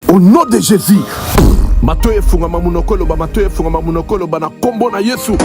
Au nom de Jésus. Matoyi efungama munoko eloba matoyi efungama munoko eloba na kombo na Yesu.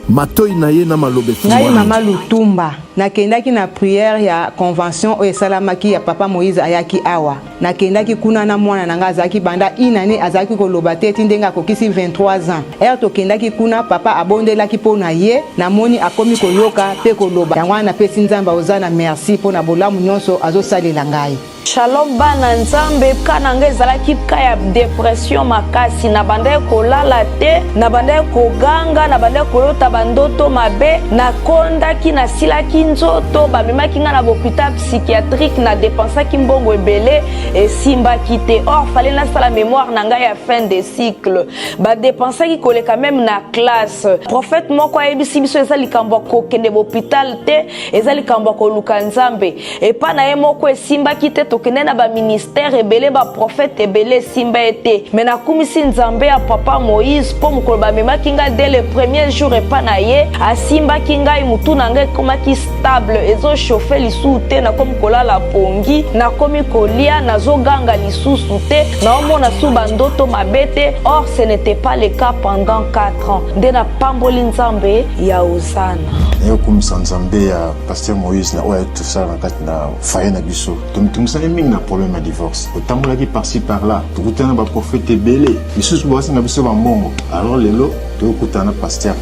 Matoyi na ye na maloba Ngai efungwami. mama Lutumba nakendaki na prière ya convention oyo esalamaki ya papa Moïse ayaki awa nakendaki kuna na mwana na ngai azalaki banda une année azalaki koloba te ti ndenge akokisi 23 ans heure tokendaki kuna papa abondelaki mpo na ye namoni akomi koyoka mpe koloba yango wana napesi Nzambe ozana merci mpo na bolamu nyonso azosalela ngai. Shalom bana nzambe cas na nga ezalaki cas ya depression makasi na bandaki kolala te na bandaki koganga na bandaki kolota bandoto mabe nakondaki nasilaki nzoto bamemaki nga na bopital psychiatrique na depensaki mbongo ebele esimbaki te or fale nasala memoire na ngai ya fin de cycle badepensaki koleka meme na classe prophète moko ayebisi biso eza likambo ya kokende bopital te eza likambo ya koluka nzambe epa na ye moko esimbaki te tokende na baministère ebele baprofete ebele esimba ye te me nakumisi nzambe ya papa moïse mpo mokolo bamemaki ngai dès le premier jour epa na ye asimbaki ngai motu na ngai ekomaki stable ezochauffe lisusu te nakomi kolala pongi nakomi kolia nazoganga lisusu te naomona su bandoto mabe te or ce n'était pas le cas pendant 4 ans nde napamboli nzambe ya ozana Nayokumisa Nzambe ya Pasteur Moïse na oyo ayaki tosala na kati na foyer na biso. Tomitungisaki mingi na problème ya divorce. Totambolaki par-ci par-là, tokutana na ba prophètes ebele, misusu basenga biso ba mbongo. Alors lelo tokutana na Pasteur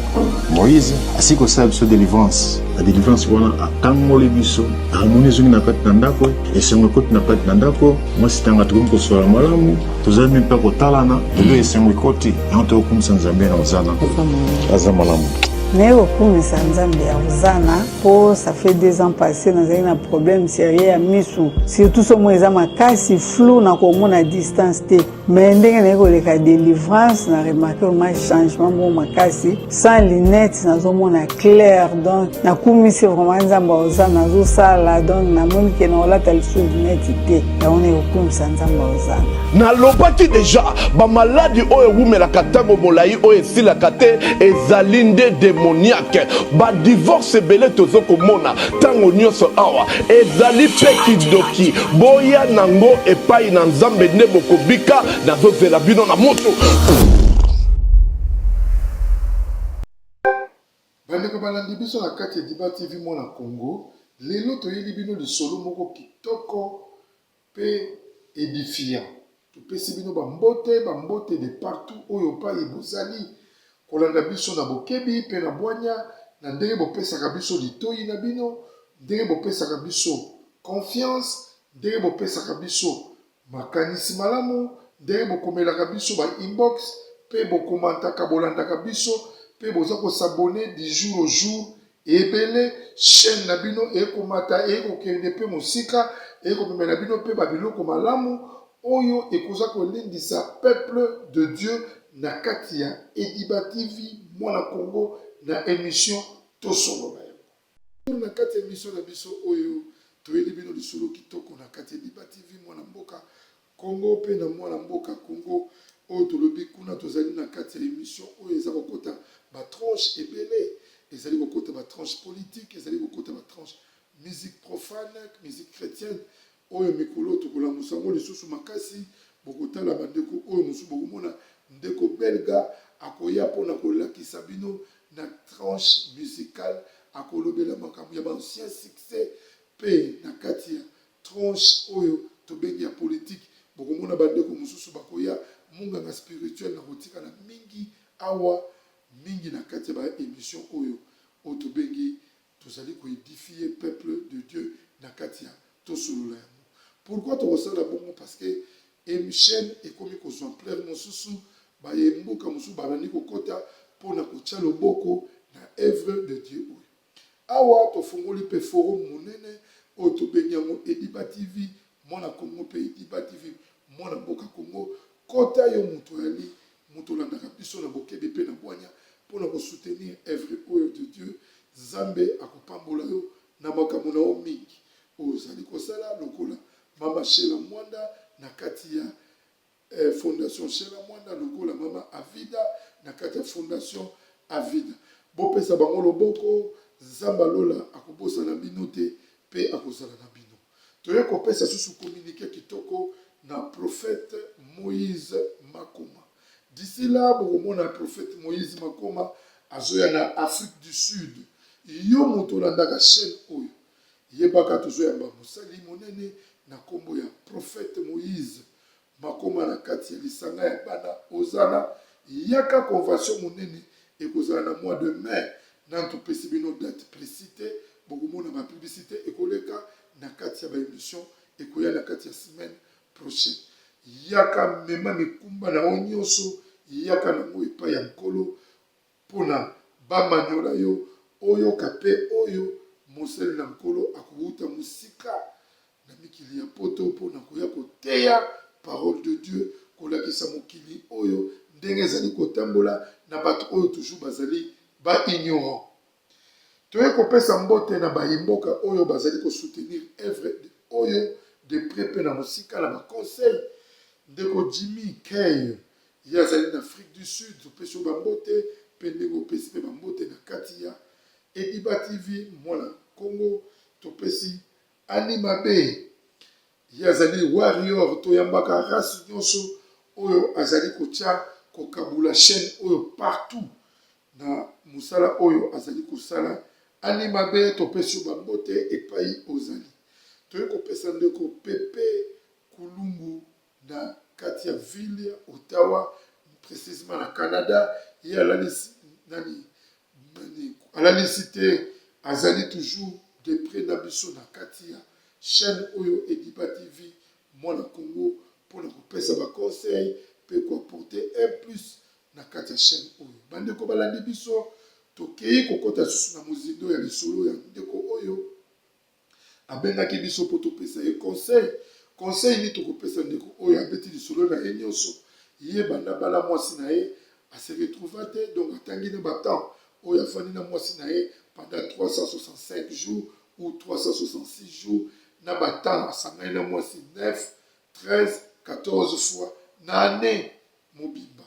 Moïse, asili kosala biso delivrance. Na delivrance wana akangoli biso, harmonie ezongi na kati na ndako, esengo ekoti na kati na ndako, mwasi tanga tokomi kosolola malamu, tozali mpe mpe kotalana, lelo esengo ekoti, yango tokokumisa Nzambe na Ozana. Aza malamu. Naye kokumisa Nzambe ya Hosanna po ça fait deux ans passé nazali na problème sérieux ya misu surtout somo eza makasi flou na komona distance te mais ndenge naye koleka délivrance na remarque vraiment changement moko makasi sans lunette nazomona clair donc nakumisi vraiment Nzambe ya Hosanna azosala donc namoni ke nakolata lisusu lunette te yango naye kokumisa Nzambe ya Hosanna. Nalobaki deja ba maladi oyo ewumelaka tango molayi oyo esilaka te ezali nde demoniaque. Ba divorce ebele tozo komona tango nionso awa ezali pe kindoki. Boya nango epayi na Nzambe nde bokobika. Nazo zela bino na moto. Bandeko balandi biso na kati ya Ediba TV Mwana Congo, lelo toyeli bino lisolo moko kitoko pe edifiant. Topesi bino ba mbote, ba mbote de partout oyo mpayi bozali kolanda biso na bokebi pe na bwanya, na ndenge bopesaka biso litoyi na bino, ndenge bopesaka biso confiance, ndenge bopesaka biso makanisi malamu, ndenge bokomelaka biso ba inbox pe bo commentaka, bolandaka biso pe boza ko s'abonner du jour au jour Ebele chaine na bino ekomata ekokende pe mosika ekomemela bino pe ba biloko malamu oyo ekoza kolendisa peuple de Dieu na kati ya Ediba TV mwana Congo na emission tosolola yango. Na kati ya emission na biso oyo toyeli bino lisolo kitoko na kati ya Ediba TV mwana mboka Congo pe na mwana mboka Congo oyo tolobi kuna tozali na kati ya emission oyo eza kokota ba tranche ebele ezali kokota ba tranche politique ezali kokota ba tranche musique profane musique chretienne oyo mikolo tokolamusa yango lisusu makasi bokotala bandeko oyo mosusu bokomona ndeko belga akoya mpona kolakisa bino na tranche musicale akolobela makambo ya ba ancien succès pe na kati ya Tranche oyo tobengi ya politique bokomona ba ndeko mosusu bakoya munganga spirituel nakotika na mingi awa mingi na kati ya ba emission oyo oyo tobengi tozali ko edifier peuple de Dieu na kati ya tosolola yango pourquoi tokosala bongo parce que chaine ekomi kozua ampleur mosusu baye mboka mosusu babandi kokota pona kotia loboko na oeuvre de Dieu oyo. Awa tofungoli pe forum monene oyo tobengi yango Ediba TV mwana Congo pe Ediba TV mwana mboka Congo. Kota yo mutu oyali mutu olandaka biso na bokebi pe na bwanya pona ko soutenir oeuvre oyo de Dieu. Nzambe akopambola yo na makambo na yo mingi oyo ozali kosala lokola mama Sheila Mwanda na kati ya Fondation Sheila Mwanda lokola mama Avida na kati ya Fondation Avida. Bopesa bango loboko, Nzambe ya lola akobosana bino te pe akozala na bino. Toye kopesa susu communique kitoko na prophète Moïse Makoma. D'ici là bokomona prophète Moïse Makoma azoya na Afrique du Sud. Yo moto olandaka chaîne oyo, yebaka tozoyamba mosali monene na kombo ya prophète Moïse Makoma na kati ya lisanga ya bana Hosanna. Yaka convention monene ekozala na mois de mai. Nanu topesi bino date precis te, bokomona ba publicite ekoleka na kati ya ba emission ekoya na kati ya semaine prochaine. Yaka mema mikumba na yo nionso, yaka nango epai ya Nkolo Pona ba maniola yo oyoka pe oyo mosali na Nkolo akowuta mosika na mikili ya poto pona koya koteya parole de Dieu kolakisa mokili oyo ndenge ezali kotambola na bato oyo toujours bazali ba ignorant. Toye kopesa mbote na bayi mboka oyo bazali ko soutenir oeuvre oyo de près pe na mosika na ba conseils. Ndeko Jimmy Kay ye azali na Afrique du Sud, topesi yo ba mbote pe ndenge opesi pe ba mbote na kati ya Ediba TV mwana Congo. Topesi Annie Mabe ye azali warrior, toyambaka race nionso oyo azali kotia kokabula chaine oyo partout na mosala oyo azali kosala. Annie Mabe topesi yo ba mbote epayi ozali. Toye kopesa ndeko Pepe Kulungu na kati ya ville ya Ottawa precisement na Canada. Ye alalisi nani, nani alalisi te, azali toujours de près na biso na kati ya chaîne oyo Ediba TV mwana Congo pona kopesa ba conseils pe ko apporter un plus na kati ya chaîne oyo. Bandeko balandi biso, tokeyi kokota lisusu na mozindo ya lisolo ya ndeko oyo abengaki biso mpo topesa ye conseil. Conseil nini tokopesa ndeko oyo abeti lisolo na ye nyonso? Ye banda abala mwasi na ye a se retrouva te, donc atangi na ba temps oyo afandi na mwasi na ye pendant 365 jours ou 366 jours, na ba temps asangani na mwasi 9, 13, 14 fois na annee mobimba.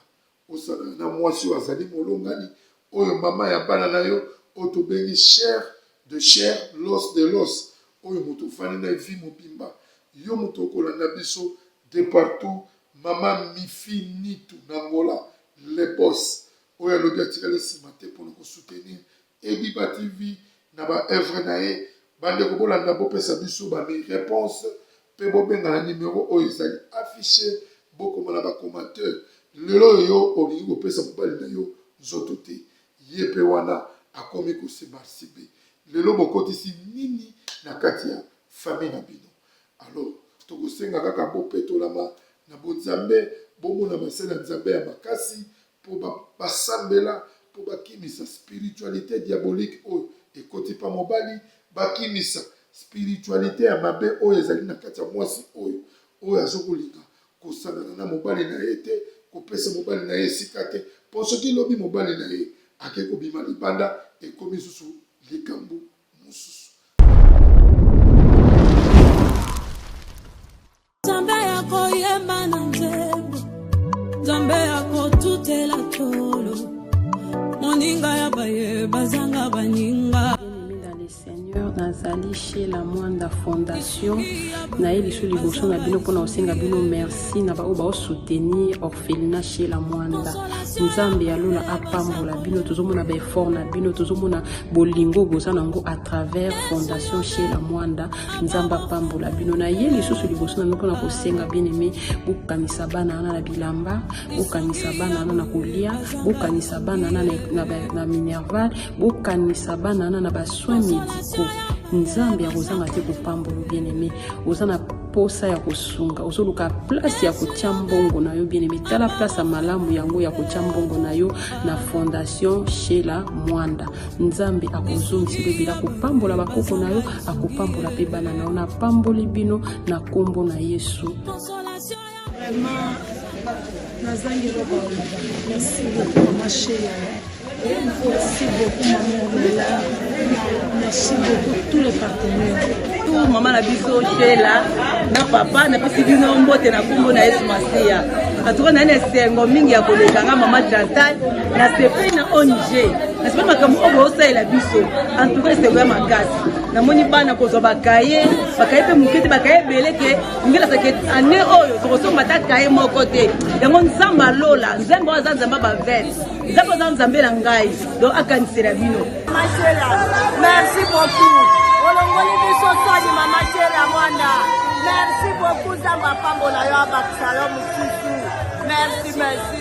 Osangana na mwasi oyo azali molongani, oyo mama ya bana na yo, oyo tobengi chair de chair, l'os de l'os, oyo moto ofandi na ye vie mobimba. Yo moto okolanda biso de partout, mama Mifi Nitu na Angola, le boss, oyo alobi atikali sima te pona ko soutenir Ediba TV na ba oeuvres na ye. Bandeko bolanda bopesa biso ba mi reponse pe bobenga na numero oyo ezali affiche, bokoma na ba commentaires. Lelo oyo yo olingi kopesa mobali na yo nzoto te, ye pe wana akomi ko se marsibe. Lelo bokotisi nini na kati ya famille na bino? Alors tokosenga kaka bopetolama na bonzambe, bomona basali ya Nzambe ya makasi po basambela po bakimisa spiritualite diabolique oyo ekoti pa mobali, bakimisa spiritualite ya mabe oyo ezali na kati ya mwasi oyo, oyo azokolinga kosangana na mobali na ye te, kopesa mobali na ye esika te, po soki lobi mobali na ye ake kobima libanda ekomi lisusu likambo mosusu. Nzambe ya koyemba na nzembo, Nzambe ya kotutela tolo, moninga ya baye bazanga baninga. Seigneur, nazali chez la Mwanda Fondation naye lisu liboso na bino mpona kosenga bino merci na baoyo baosoutenir orphelinat chez la Mwanda. Nzambe ya lola apambola bino, tozomona baeffort na bino, tozomona bolingo boza nango à travers fondation chez la Mwanda. Nzambe apambola bino. Na ye lisusu liboso na bino mpona kosenga bien aimé, bokanisa bana wana na bilamba, bokanisa bana wana na kolia, bokanisa bana wana na, na, na minerval, bokanisa bana wana na ba soins médicaux. Nzambe akozanga te kopambola bien aimé. Oza na posa ya kosunga, ozoluka place ya kotia mbongo na yo bien aimé, tala place ya malamu yango ya kotia mbongo na yo na fondation Sheila Mwanda. Nzambe akozongisela ebele, akopambola bakoko na yo, akopambola mpe bana na yo. Napamboli bino na nkombo na Yesu. Vraiment, nazangi eloko ya koloba. Merci beaucoup mama Sheila. Merci beaucoup maman Ornella. Merci beaucoup tous les partenaires. Tout mama na biso Sheila na papa napesi bino mbote na nkombo na Yesu Masiya. En tout cas, naye na esengo mingi ya koleka nga mama Chantal na sepeli na ONG. Nasepeli makambo oyo bozosalela biso. En tout cas esengo ya makasi. Namoni bana kozwa bakaye, bakaye mpe moke te, bakaye ebele ke ngelasake année oyo tokosomba ata kaye moko te. Yango Nzambe alola, Nzambe oyo aza Nzambe ya bavete. Nzambe aza Nzambe na ngai. Donc akanisela bino. Mama Shela, merci beaucoup. Olongoli biso soni Mama Shela mwana. Merci beaucoup Nzambe apambola yo abakisa yo mosusu. Merci, merci.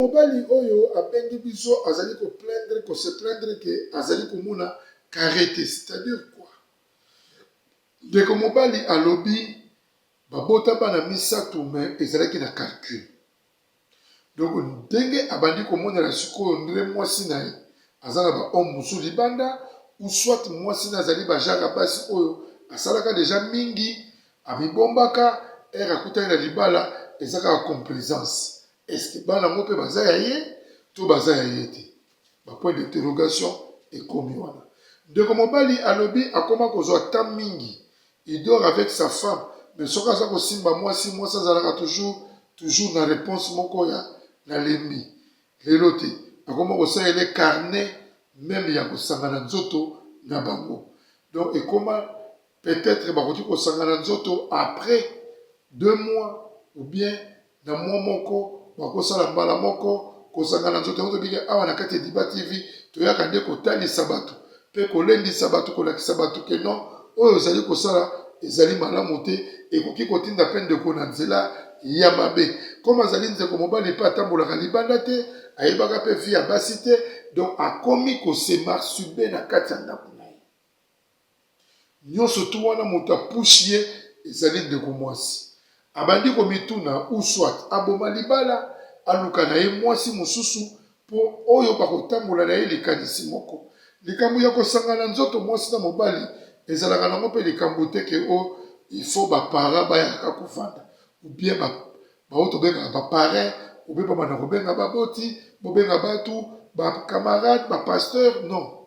Mobali oyo abengi biso azali ko plaindre, ko se plaindre que azali komona carre te, c'est-à-dire quoi? Ndeko mobali alobi babota bana misatu mais ezalaki na calcul. Donc ndenge abandi komonela sikoyo ndre mwasi na ye aza na ba homme mosusu libanda ou soit mwasi na azali ba genre ya basi oyo asalaka deja mingi amibombaka heure akutani na libala eza kaka complaisance est ce que bana yango mpe baza ya ye to baza ya ye te ba point d'interrogation ekomi wana ndeko mobali alobi akoma kozwa temps mingi Il dort avec sa femme mais soki aza kosimba mwasi, mwasi azalaka toujours toujours na reponse moko ya nalembi. Lelo te akoma kosalela ye carnet meme ya kosangana nzoto na bango. Donc ekoma peut-etre bakoki kosangana nzoto après deux mois ou bien na mois moko bakosala mbala moko kosangana nzoto yango tobiki awa na kati ya Diba TV toyaka nde kotalisa bato mpe kolendisa bato kolakisa bato ke non oyo ozali kosala ezali malamu te ekoki kotinda mpe ndeko na nzela ya mabe comme azali nzeko mobali mpe atambolaka libanda te ayebaka mpe vie ya basi te donc akomi kose masturber na kati ya ndako na ye Nionso tout wana moto a push ye ezali ndeko mwasi. Abandi komituna ou soit aboma libala aluka na ye mwasi mosusu po oyo bakotambola na ye likanisi moko. Likambo ya kosangana nzoto mwasi na mobali ezalaka nango pe likambo te ke oh il faut ba parents bayaka kaka kovanda ou bien ba baoyo tobengaka ba parrain ou bien babanda kobenga baboti, bobenga batu, ba camarades, ba pasteurs non.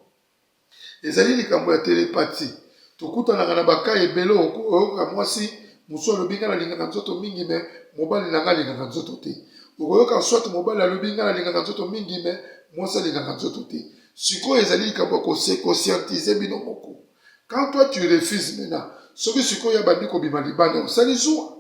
Ezali likambo ya telepathie. Tokutanaka na ba cas ebele okoyoka mwasi mosusu alobi ngai nalingaka nzoto mingi mais mobali na ngai alingaka nzoto te. Okoyoka soit mobali alobi ngai nalingaka nzoto mingi mais mwasi alingaka nzoto te. Sikoyo ezali likambo ya ko se conscientiser bino moko. Quand toi tu refuses maintenant, soki sikoyo ye abandi kobima libanda osali zuwa?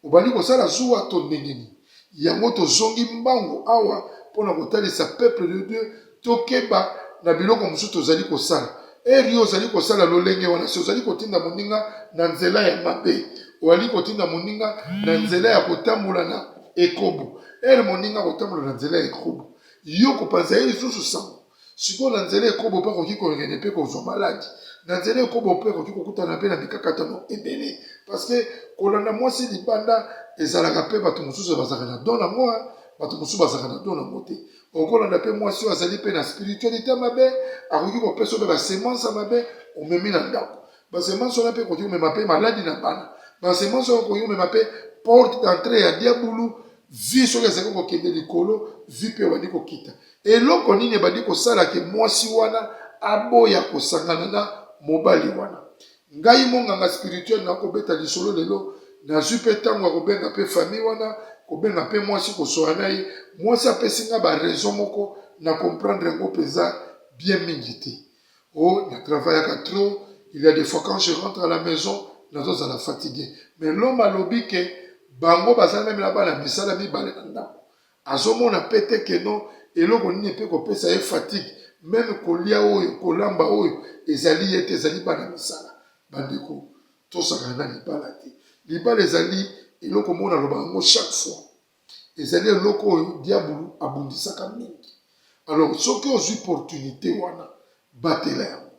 Obandi kosala zuwa to ndenge nini? Yango tozongi mbangu awa mpo na kotalisa peuple de Dieu tokeba na biloko mosusu tozali kosala. Heure yo ozali kosala lolenge wana, si ozali kotinda moninga na nzela ya mabe, oali kotinda moninga na nzela ya kotambola na ekobo. Heure moninga akotambola na nzela ya ekobo, yo kopanza ye lisusu sango. Sikoyo na nzela ekobo mpe akoki kokende mpe kozwa maladi. Na nzela ekobo mpe akoki kokutana mpe na mikakatano ebele. Parce que kolanda mwasi libanda ezalaka mpe bato mosusu bazalaka na don yango, bato mosusu bazalaka na don yango te. Okolanda mpe mwasi oyo azali mpe na spiritualite mabe, akoki kopesa mpe ba semence ya mabe omemi na ndako. Ba semence wana mpe ekoki komema mpe maladi na bana. Ba semence wana ekoki komema mpe porte d'entree ya diabulu vie soki ezali kokende likolo, vie mpe ebandi kokita. Eloko nini ebandi kosala ke mwasi wana aboya kosangana na mobali wana? Ngai monganga spirituel nakobeta lisolo lelo, nazwi pe tango ya kobenga pe famille wana, kobenga pe mwasi kosola na ye. Mwasi apesi nga ba raison moko na comprendre yango penza bien mingi te. Oh na travaillaka trop, il y a des fois quand je rentre à la maison nazozala fatigue. Mais l'homme alobi ke bango baza meme na bana misala mibale na ndako. Azomona pe te que non eloko nini pe kopesa ye fatigue meme kolia oyo kolamba oyo ezali ye te ezali bana misala. Bandeko tosakana na libala te. Libala ezali eloko moko nalobaka yango chaque fois ezali eloko oyo diabulu abundisaka mingi. Alors soki ozui opportunite wana batela yango.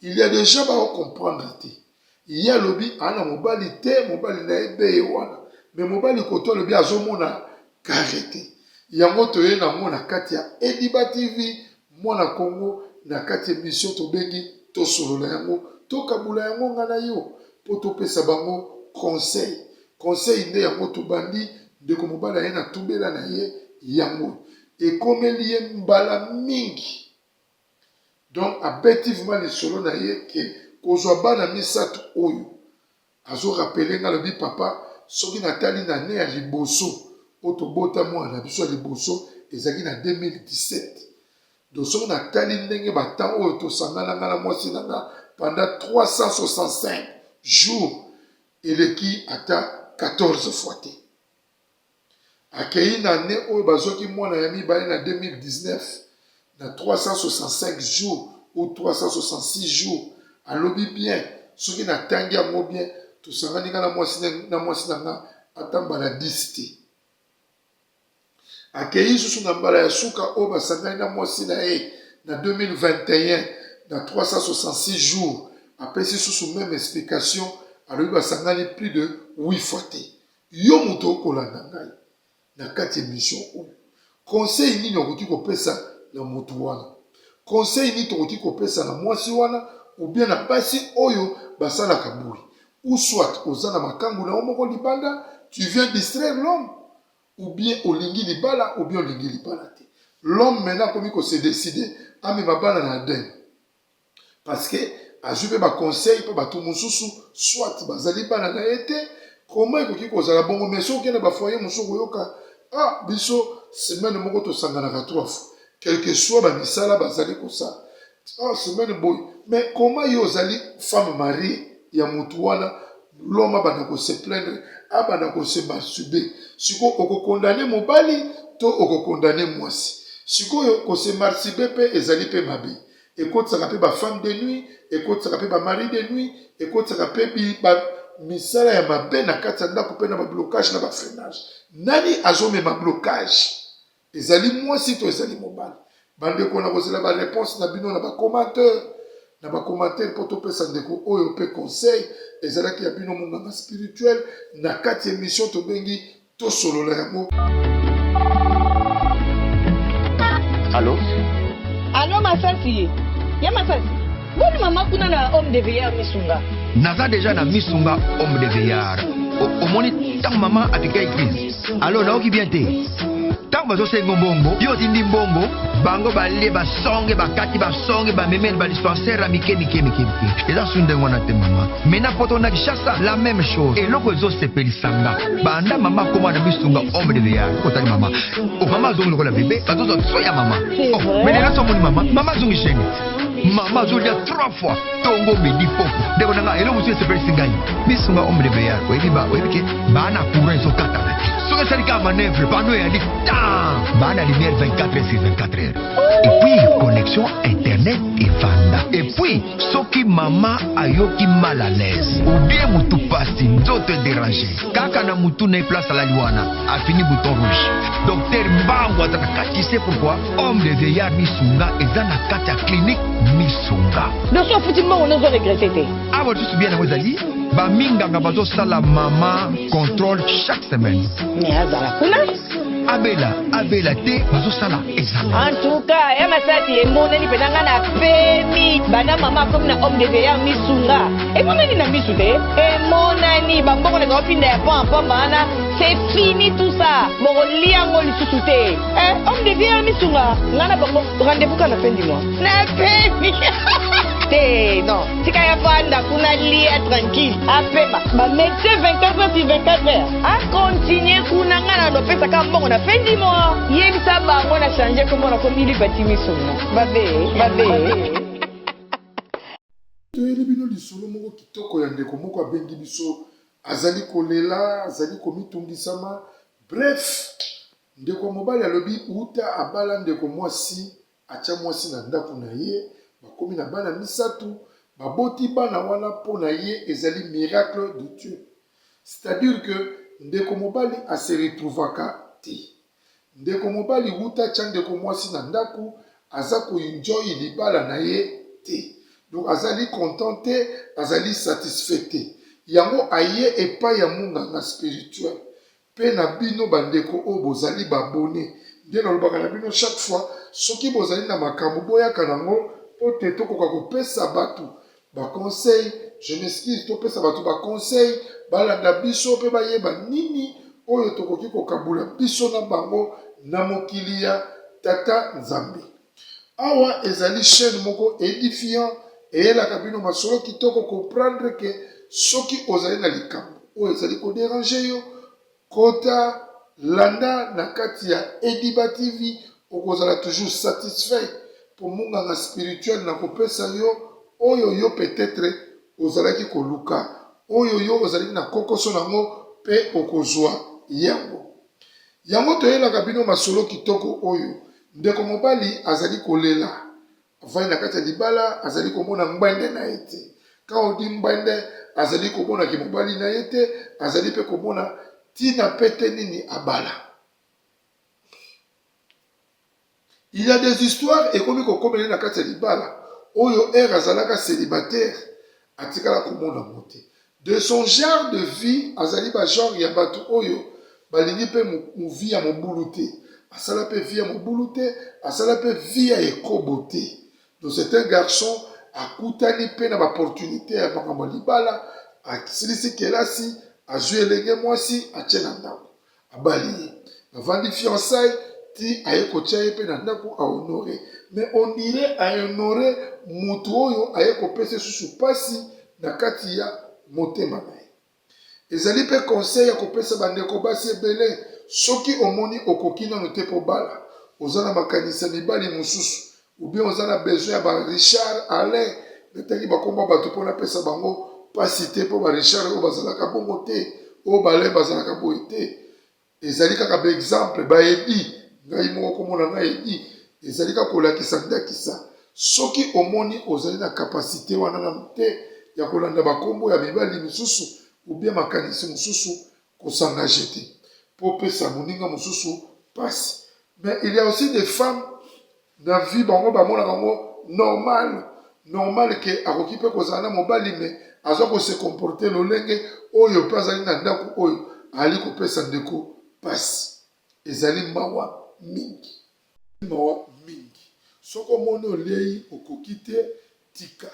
Il ya des gens bako comprendre te. Ye alobi aza na mobali te, mobali na ye beye wana. Mais mobali koto alobi azomona carre te. Yango toye nango na kati ya Ediba TV, mwana Congo, na kati emission tobengi tosolola yango, tokabula yango nga na yo po topesa bango conseil. Conseil nde yango tobandi, ndeko mobali aye na tubela na ye yango. Ekomeli ye mbala mingi. Donc abeti vraiment lisolo na ye ke kozwa bana misatu oyo azo rappeler nga alobi papa soki natali na annee ya liboso. oyo tobota mwana na biso ya liboso ezalaki na 2017. Donc soki natali ndenge ba temps oyo tosangana nga na mwasi na nga pendant 365 jours eleki ata 14 fois te. Akeyi na annee oyo bazwaki mwana ya mibale na 2019 na 365 jours ou 366 jours alobi bien soki natangi yango bien tosangani nga na mwasi na mwasi na nga ata mbala 10 te. Akeyi lisusu na mbala ya suka oyo basangani na mwasi na ye na 2021 na 366 jours apesi lisusu meme explication alobi basangani plus de 8 fois te. Yo moto okolanda ngai na kati emission oyo, conseil nini okoki kopesa na moto wana? Conseil nini tokoki kopesa na mwasi wana ou bien na basi oyo basalaka boye? Ou soit oza na makangu na yo moko libanda, tu viens distraire l'homme ou bien olingi libala ou bien olingi libala te. L'homme maintenant akomi ko se decider amema bana na Aden. Parce que azwi pe ba conseil pa batu mosusu soit bazali bana na ye te comment ekoki kozala bongo mais soki okende ba foyer mosusu okoyoka ah biso semaine moko tosanganaka trois fois quelque soit ba misala bazali kosala ah semaine boye mais comment yo ozali femme mariée ya mutu wana l'homme abanda ko se plaindre abanda ko se masturber sikoyo okokondane mobali to okokondane mwasi sikoyo ko se masturber pe ezali pe mabe Ekotisaka pe ba femmes de nuit, ekotisaka pe ba maris de nuit, ekotisaka pe bi, ba misala ya mabe na kati ya ndako pe na ba blocage na ba freinage. Nani azomema blocage? Ezali mwasi to ezali mobali? Bandeko nakozela ba reponse na bino na ba commentaire na ba commentaire mpo topesa ndeko oyo mpe conseil. Ezalaki ya bino monganga spirituel na kati ya emission tobengi Tosolola yango. Allo? Allo Masasi? Ya Masasi? Boni mama kuna na homme de veillard Misunga? Naza deja na Misunga homme de veillard. Omoni ntango mama apika église. Allo nayoki bien te. Ntango bazosenga mbongo, yo otindi mbongo, bango balie basonge bakati basonge bamemeli ba dispensaire ya mike mike mike mike. Eza su ndenge wana te mama. Mais na poto na Kinshasa la même chose. Eloko ezo sepelisa nga banda mama akoma na misunga homme de veillard. Otali mama. Oh mama azongi lokola bebe, bazozwa soin ya mama. Oh mais lelo somoni mama, mama azongi chaîne. Mama azolia trois fois tongo midi poko. Ndeko na nga eloko mosusu esepelisi ngai. Misunga homme de veillard oyebi ba oyebi ke ba na courant ezokatana te. Soki esali kaka manœuvre panneau eyali tan ba na lumière 24 heures sur 24 heures. Et puis connexion internet evanda. Et puis Soki mama ayoki mal à l'aise ou bien mutu pasi nzoto e deranger kaka na mutu na ye place alali wana afini bouton rouge docteur mbangu aza na kati tu sais pourquoi homme de vieillard misunga eza na kati ya clinique misunga Donc soki ofuti mbongo nde ozo regrette te. Awa lisusu bien yango ezali ba minganga bazosala mama controle chaque semaine. Mais azala kuna. Abela abela te bazosala examen. En tout cas, ya masasi emonani mpenza nga na pemi banda mama akomi na homme de veillard misunga emonani na misu te emonani bambongo na baotinda ya pamba pamba wana c'est fini tout ça bokolia yango lisusu te eh, homme de veillard misunga nga na bango rendez-vous kaka na fin du mois na pemi te non tika ya fanda kuna lia tranquille apema ba médecin 24 heures sur 24 heures akontinue kuna nga na lopesaka mbongo na fin du mois yebisa bango na change kombo na komi lipati misunga babe babe Toyeli bino lisolo moko kitoko ya ndeko moko abengi biso, azali kolela, azali komitungisama. Bref, ndeko ya mobali alobi wuta abala ndeko mwasi Atia mwasi na ndaku na ye, bakomi na bana misatu, baboti bana wana po na ye ezali miracle de Dieu. C'est à dire que ndeko mobali a se retrouvaka te. Ndeko mobali wuta atia ndeko mwasi na ndaku, aza ko enjoy libala na ye te. Donc azali content te, azali satisfait te. Yango aye epai ya munganga spirituel Pe na bino ba ndeko oyo bozali ba abonnes, nde nalobaka na bino chaque fois, soki bozali na makambu boyaka nango po te tokoka kopesa batu ba conseils, je m'excuse, topesa batu ba conseils, balanda biso pe bayeba nini oyo tokoki kokabula biso na bango na mokili ya Tata Nzambe. Awa ezali chaine moko edifiant, eyelaka bino masolo kitoko, comprendre que soki ozali na likambo oyo ezali ko deranger yo, kota, Landa na kati ya Ediba TV okozala toujours satisfait po munganga spirituel na kopesa yo oyo yo peut-etre ozalaki koluka, oyo yo ozalaki na kokoso nango pe okozua yango. Yango toyelaka bino masolo kitoko oyo ndeko mobali azali kolela Avandi na kati ya libala, azali komona ngbende na ye te. Quand on dit ngbende, azali komona ki mobali na ye te, azali pe komona tina pe te nini abala. Il y a des histoires ekomi kokomela ye na kati ya libala oyo heure azalaka celibataire atikala komona yango te. De son genre de vie azali ba genre ya batu oyo balingi pe vie ya mobulu te. Asala pe vie ya mobulu te, asala pe vie ya ekobo te. Donc c'est un garçon akutani pe na ba opportunite ya makambo ya libala, asilisi kelasi, azui elenge mwasi atie na ndaku. Abali ye. Bavandi fiançailles ti aye kotia ye pe na ndaku a honore. Mais on dirait a honore mutu oyo aye kopesa ye susu pasi na kati ya motema na ye. Ezali pe conseil ya kopesa ba ndeko basi ebele, soki omoni okoki nanu te po obala, oza na makanisi ya mibali mususu ou bien oza na besoin ya ba Richard, Alain, natangi ba kombo ya batu po napesa bango pasi te po ba Richard oyo bazalaka bongo te, oyo ba Alain bazalaka boye te, ezali kaka ba exemple, ba Eddy, ngai moko kombo na ngai Eddy, ezali kaka kolakisa ndakisa, soki omoni ozali na capacite wana nanu te ya kolanda ba kombo ya mibali misusu ou bien makanisi mosusu, ko s'engager te po opesa moninga mosusu pasi mais il y a aussi des femmes na vie bango bamonaka yango normal normal ke akoki pe kozala na mobali mais aza ko se comporter lolenge oyo pe azali na ndako oyo azali kopesa ndeko pasi ezali mawa mingi. Mawa mingi soki omoni olieyi okoki te tika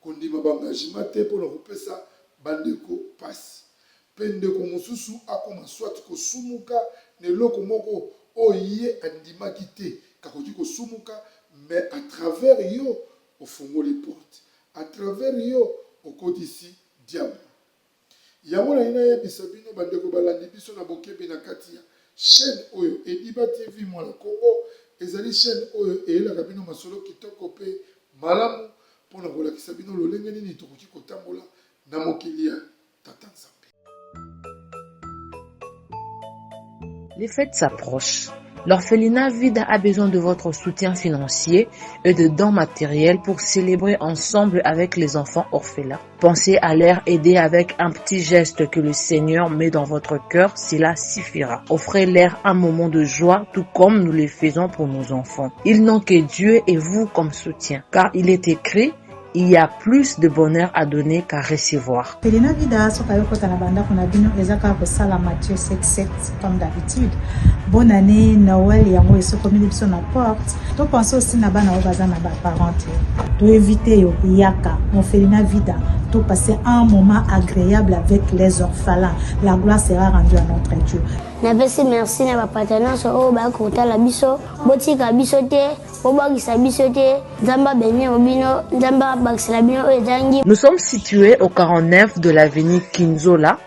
kondima ba engagement te pona kopesa ba ndeko pasi pe ndeko mosusu akoma soit kosumuka na eloko moko oyo ye andimaki te kakoki kosumuka mais à travers yo ofongoli porte à travers yo okotisi diabulu Yango nalingi nayebisa bino ba ndeko balandi biso na bokebi na kati ya chaine oyo Ediba TV Mwana Congo ezali chaine oyo eyelaka bino masolo kitoko pe malamu pona kolakisa bino lolenge nini tokoki kotambola na mokili ya Tata Nzambe. Les fêtes s'approchent. L'orphelinat Vida a besoin de votre soutien financier et de dons matériels pour célébrer ensemble avec les enfants orphelins. Pensez à leur aider avec un petit geste que le Seigneur met dans votre cœur, cela suffira. Offrez-leur un moment de joie, tout comme nous le faisons pour nos enfants. Ils n'ont que Dieu et vous comme soutien, car il est écrit, il y a plus de bonheur à donner qu'à recevoir. Felina Vida soki ayo kota na bandako na bino eza kaka kosala Matthieu 7 7 comme d'habitude. Bonne année Noël yango esokomeli biso na porte. To pense aussi na bana oyo baza na ba parents te. To éviter yo yaka mon Felina Vida to passer un moment agréable avec les orphelins. La gloire sera rendue à notre Dieu. Napesi merci na bapata nyonso oyo bayaki kotala biso botika biso te bobwakisa biso te nzambe abenir bino nzambe abakisela bino oyo ezangi Nous sommes situés au 49 de l'avenue Kinzola.